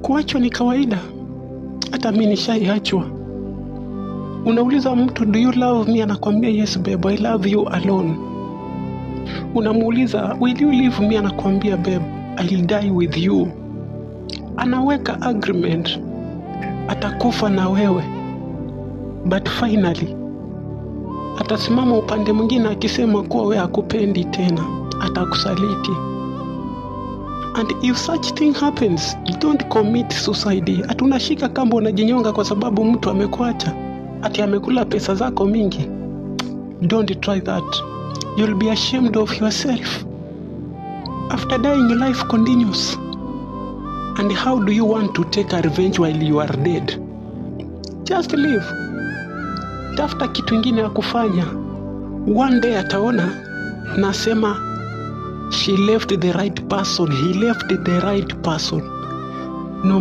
Kuachwa ni kawaida, hata mi nishaiachwa. Unauliza mtu, "Do you love me?" Anakwambia, "Yes babe, I love you alone." Unamuuliza, "Will you leave me?" Anakwambia, "Babe, I'll die with you." Anaweka agreement, atakufa na wewe, but finally atasimama upande mwingine akisema kuwa wewe hakupendi tena, atakusaliti. And if such thing happens, don't commit suicide. Ati unashika kamba unajinyonga kwa sababu mtu amekuacha, ati amekula pesa zako mingi. Don't try that. You'll be ashamed of yourself. After dying, life continues. And how do you want to take a revenge while you are dead? Just live. Tafuta kitu ingine ya kufanya. One day ataona, nasema she left the right person, he left the right person. No.